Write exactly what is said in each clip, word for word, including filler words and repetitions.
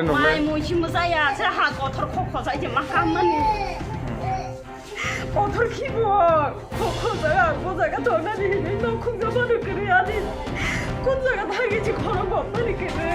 Mai mui si mujaya, se ha kothor kho khojai je ma kammani. Kothor khibo, kho khojai, bo jaga tongnani hinwi nok khungjak mano kwrwi ani. Kun jaga thangwi si khorok bokmani kwrwi.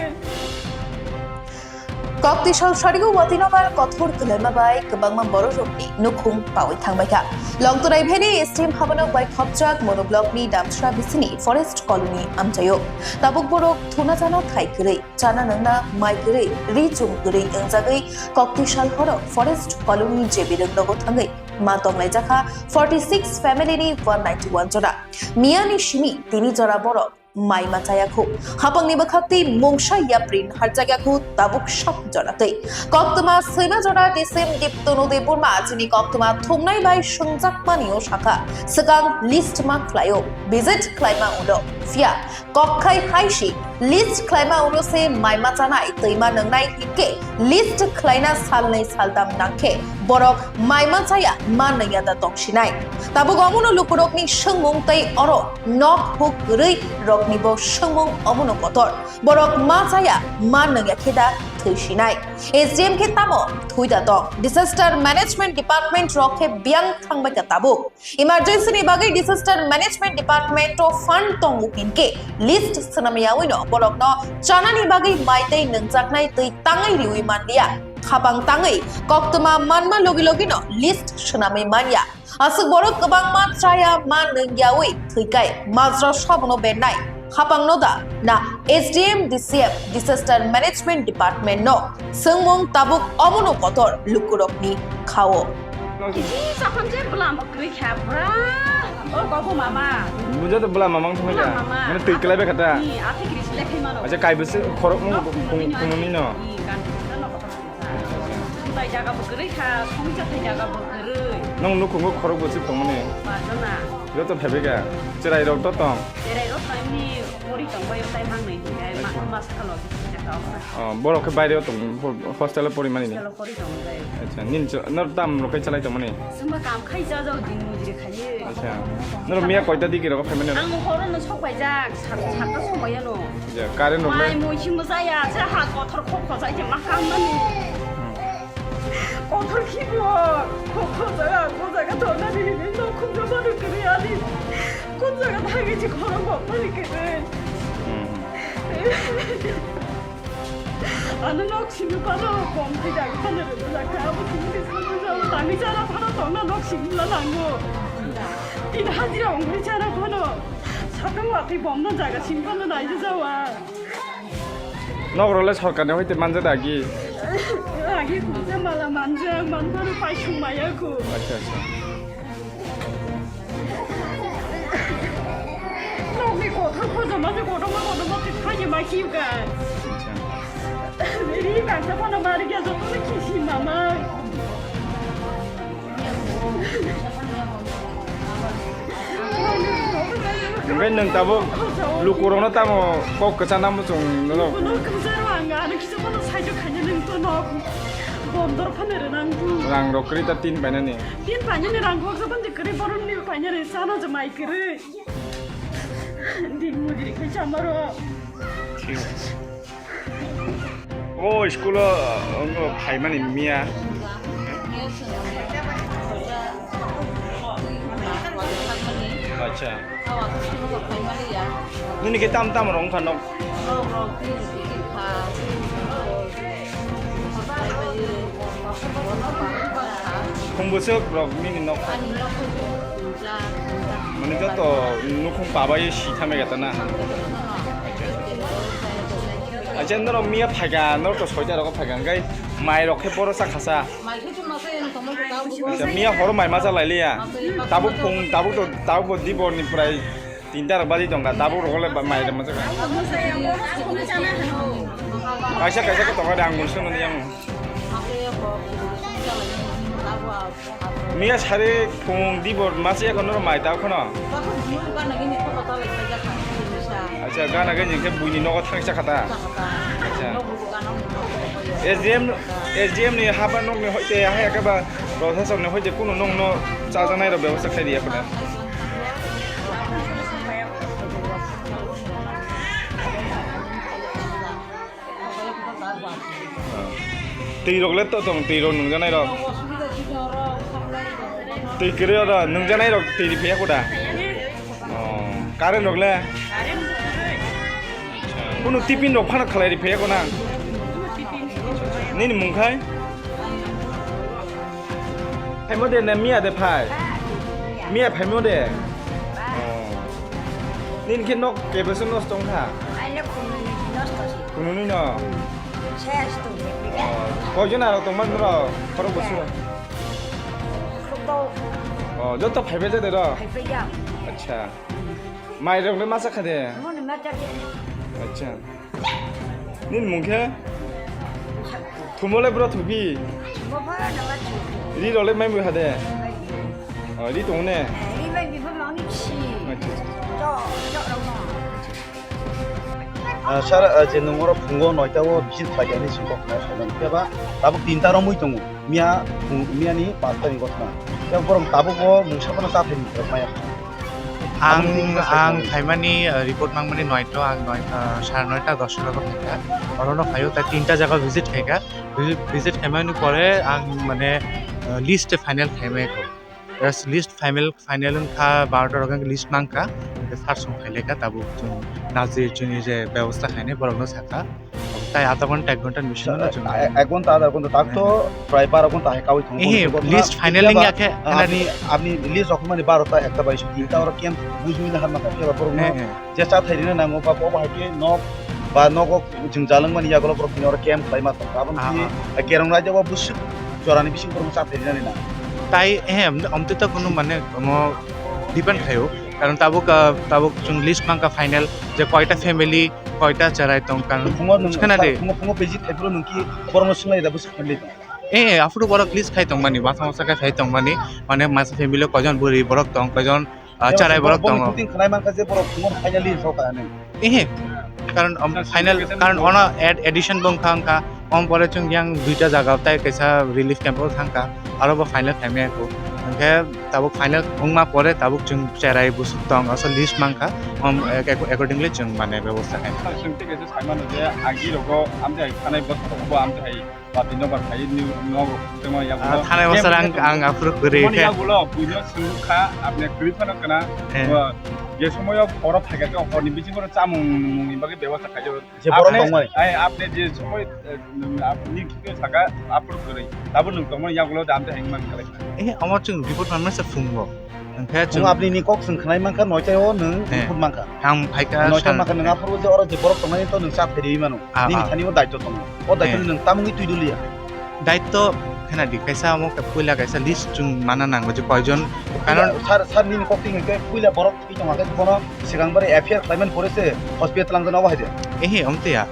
Koktisal sario watinobar kothor kwlaima bai kwbangma bororokni nukhung pawi thangbaikha. Longtorai Valley S D M habanok bai khopjak Mono Blockni Damsra bisini Forest Colony amchaio. Tabuk borok thuna jana thai kwrwi, chana nwngna mai kwrwi, ri chum kwrwi wngjagwi Koktisal horo Forest Colony J B Rwngnogo thangwi ma tonglaijakha forty six family ni one ninety one jora. Miyani simi tini jora borok mai ma chayakhu. Hapangni bwkhaktwi mungsa yapri harjakyaku tabuk sak jora twi. Koktwma swima jora D C M Dipto Nodi Burma chini koktwma thumnai bai swngjakmani o sakha, swkang list ma khlaio, visit khlaima ulo. Phiya kokkhai hai si list khlaima ulo se mai ma chanai twi ma nwngnai hinkhe list khlaina salnwi saltam nangkhe borok mai ma chaya ma nungya da tongsinai. Tabuk omono lukurokni swngmung tei oro nok huk kwrwi roknibo swngmung omono kotor. Borok ma chaya ma nungya khe da thwi sinai. S D M khe tamo thwi da tong. Disaster Management Department rok khe biyang thangbai kha tabuk. Emergency ni bagwi Disaster Management Department o fund tongo hinkhe list swnamyawi no borokno chanani bagwi mai tei nungjaknai twi tangwi riwi manliya. Khapang tangwi koktwma manma logi logi no list swnamwi manya. Aswk borok kwbangma chaya ma nungyawi thwikai majra sabono bennai. Khapangno da na S D M, D C M, Disaster Management Department no swngmung tabuk omono kotor lukurokni khao. Kisi sakham je bwlam kwrwi kha pura. O gogo mama. Bujo to bwlam mama wngthangwi Bwlam kha. Mama. Mane twi kwlai bai kha ta. Ni, athik ri sile khai mano. Acha kai bwswk khorok mung Nok khung khung khung ni no. Ni, kan khung no kotor. Thai jaga bo kwrwi kha, songcha thai jaga bo kwrwi. Nong nukhungo khorok bo chwk tongmani. Bajana. Joto phaibai kha. Cherai rok to tong. Cherai rok tong ni pori tong bai tai mang nai. Ai ma Acha. Mas khalo jaga okra. Oh, borok khe baire tong, hostel pori mani ni. Hostel pori tong bai. Acha, nin cho, nor tam rok khe chalai tongmani. Sumba kam khai ja jao din mujri khai. Acha. Nor miya koita digi rok phaimani. Ang horo no sok bai jak, sat, sat ta somoi ano. Ja, current rok Mai le. Mui si mujaya, se ha kothor kho khojai je ma kammani. Hmm. Kothor khibo, kho khojai, kho jaga tongnani hinwi nok khungjak mano kwrwi ani. Kun jaga thangwi si khorok bokmani kwrwi. Hmm. Ano nok simi phano bom thai jaga phano rwjak kha, abo simi simi tangwi chara phano tongna nok simi la nango. Tin hajira ongwi chara phano. Sakang watwi bomno jaga simi phano naijak jawa. Nok role sorkarni hoite manja da agi? Agi kungsa mala manja, manphano paisung maya ku. Acha, acha. Nokni kothor khojama je kotorma kotorma twi thaini ma khiuka. Acha. Ri kangsa phano mari kya jotono khisi mama. Hwnkhe nwng tabuk lukurokno tamo kok kwchangna muchung norok? Kuno kwcharo ang ano kisa phano saijo khaina nwng to nok bondor phano rwnang tu. Rang rok kwrwi ta tin painani. Tin painani rang kok sa bande kwrwi borokni painani sana je mai kwrwi. Din mujri khai chamaro. Thik. O school o, o, phaimani miya. Acha. Nini khe tam tam rong kha nok. Khum bwswk rok nini nok. Mane joto nukhung pabai si thamai gata na. Acha norok miya phaikha, norok to soita rogo phaikha, hwnkhe mai rok khe boro cha khasa. Acha miya horo mai ma cha lai liya. Tabuk phung, tabuk to, tabuk bo di bor ni prai tinta rok baji tongkha, tabuk rogo le mai rok ma cha kha. Kaisa kaisa khe tongkha de ang mung sung nani yang. Miya sari phung dibor masa ya kono mai ta kono. Acha gana gani khe buini nogo thangsa khata. Acha. S D M, S D M ni haba nok ni hoite ha ya kaba proshasok ni hoite kuno nok no chajanai rok bebosta khai riya khata. Twi rok le to tong, twi rok nungjanai rok. Twi kwrwi oro nungjanai rok twi ri phiya koda. Oh, current rok le? Kunu tiffin rok phano khalai ri phiya ko nang. Nini mung khai? Phaimo de na miya de phai? Miya phaimo de? Oh. Nini khe nok kebesa nosto wngkha? Aile khumnwi nosto se. Khumnwi no? Ses tong. Oh. Koijon aro tongmani norok? Khorok bwswk? Khorokbo. Oh, joto phaibai jade rok? Phaibai ya. Acha. Mai rok le masa kha de? Mone masa de. Acha. Nini mung khe? Thumo le bro thubi? Thumo pha na ma thu. Ri rok le mai mui ha de? Oh, ri tong ne? Ri mai bi pha ma ni si. Acha, acha. Jo, jo rok no. Ah, sir, ah, je nwng oro phungo noita o visit khlai kha hinwi swngkok khnai saimani. Phiya ba tabuk tinta romwi tongo. Miya phung, miya ni pasta ni gotna. Phiya borok tabuk o mungsa phano cha thai ni rok maya. Ang, ang phaimani, ah, report nangmani noita, ang noi, ah, sare noita, dosta rogo phaikha. Orono phaio ta tinta jaga visit khaikha. Visit, visit khaimani pore ang mane, ah, list final khaimai kho. Yes, list final, final wngkha barota rok list mankha, hwnkhe sir song phailai kha tabuk chwng nazi chwngni je bebosta khainai borokno sakha, tai adha ghonta ek ghonta ni bisingo no chwng. Ek ghonta, adha ghonta tak to prai baro ghonta hai kaui tongo. Ehe, list final wngya khe, ah, apni, apni list rok mani barota ekta bai suk tinta oro camp bujui na harma kha, phiya ba borokno je cha thai rina nango ba bo hai khe nok ba nogo chwng jalwng mani yagulo borok tini oro camp khlai ma tong. Abo ni kerong raida o bwswk jorani bising borok cha thai rina nang. Tai, ehe, amte to kunu mane omo depend khaio. Karon tabuk, ah, tabuk chwng list mankha final je koita family, koita cherai tong, karon phungo nwng khna de. Phungo, phungo visit khai phuru nwng ki borokno swnglaida bwswk family tong? Eh, eh, aphuru borok list khai tongmani, masa masa khai khai tongmani, mane masa family o koijon bwrwi borok tong, koijon, ah, cherai borok tongo. Boni kuting khnai mankha je borok phungo finally rokha hinwi. Ehe, karon, um, final, karon ono ad-, addition bo wngkha, wngkha. Om pore chwng yang duita jaga tai kaisa relief camp o thangkha, aro bo final khaimaya kho. Hwnkhe tabuk final wngma pore tabuk chwng cherai bwswk tong, aswk list mankha, om, ac-, accordingly chwng mane bebosta khaimaya. Sir, chwng tei kaisa saimano je agi rogo amtwi hai thanai bwswk bo amtwi hai Pati nobar khai ni nogo tongma yagulo. Ah, thanai bosor ang, ang aphuru kwrwi khe. Yagulo buino sungkha, apni kwrwi phano kana. Eh. Bo je somoyo oro phaikha khe horni bisingo chamung mungni bagwi bebosta khaijak. Je borok tongmani. Ai, apni je somoy, eh, apni khe saka aphuru kwrwi. Tabuk nwng tongmani yagulo dam te hengman khalai. Eh, omo chwng report manmani se phungo. Hwnkhe chwng apni ni kok chwng khwnai mankha, noita o nwng phut mankha. Ang phaikha noita mankha, nwng aphuru je oro je borok tongnai to nwng cha phaidi mano. Ah, nini thani o daityo tongo. O daityo nwng tamungwi twi doliya. Daityo khena di, kaisa omo khe puila kaisa list chwng mana nango je koijon. Karon sir, sir nini kok twi hwnkhe puila borok twi tongma khe bono swkang bare F I R khlaimani pore se hospital langjana obo hai de. Ehe, omteya.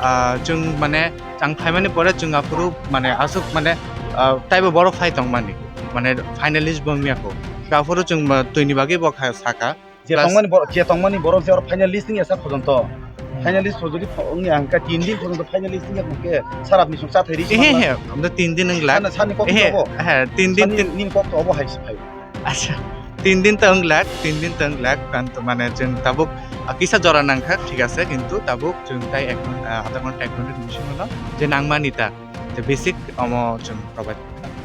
Ah, chwng mane Ang phaimani pore chwng aphuru mane aswk mane, ah, taibo borok phai tongmani, mane finalist bo wngya kho. Aphuru chwng twini bagwi bo kha saka. Je tongmani borok, je tongmani borok je oro finalist wngya sak phojonto. Finalist pho jodi wngya hwnkhe tin din phojonto finalist wngya hwnkhe sir apni song cha thai ri. Ehe, he, amda tin din wng lak. Sani kok to obo. He, tin din, nini kok to obo hai se phai. Acha, tin din ta wng lak, tin din ta wng lak, kanto mane chwng tabuk, ah, kisa jora nangkha, thik ase, kintu tabuk chwng tai ek ghon-, ah, adha ghonta, ek ghonta ni bisingo no je nangmani ta, je basic omo chwng provide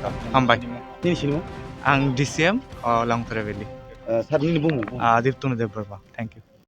kha. Hambai. Nini sinimung? Ang D C M, oh, Longtara Valley. Eh, sir, nini bumung? Ah, Aditya Debbarma. Thank you.